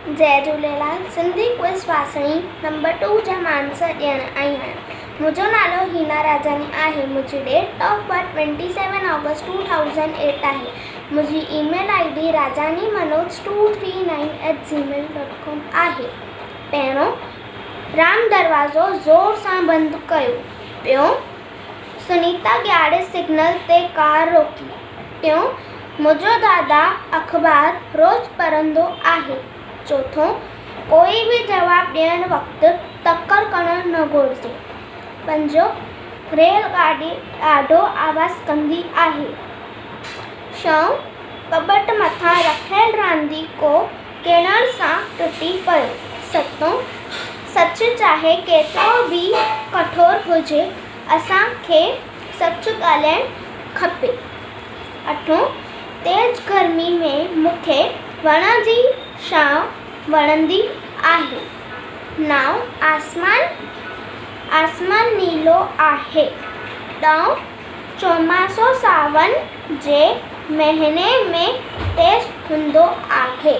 جئي جهوليلال سنڌي ڪوئز واسڻي number two جا مان آنسر ڏيڻ آئي آهيان منهنجو نالو هينا راجاڻي آهي منهنجي date of birth twenty seven August two thousand eight آهي منهنجي email I D Rajani Manoj two three nine at Gmail dot com آهي پهريون رام دروازو زور سان بند ڪيو ٻيون سنيتا ڳاڙهي سگنل تي ڪار روڪي. ٽيون، منهنجو دادا اخبار روز پڙهندو آهي. چوٿون، ڪوئي به جواب ڏيڻ وقت تڪڙ ڪرڻ نه گهرجي. پنجون، ريل گاڏي ڏاڍو آواز ڪندي آهي. ڇهون، ڪٻٽ مٿان رکيل رانديڪو ڪرڻ سان ٽٽي پيو. ستون، سچ چاهي ڪيترو به ڪٺور هجي، اسان کي سچ ڳالهائڻ کپي. اٺون، تيز گرمي ۾ مون کي وڻ جي ڇانو وڻندي آهي. نائون، آسمان آسمان نيلو آهي. ڏهون، چوماسو ساوڻ جي مهيني ۾ تيز هوندو آهي.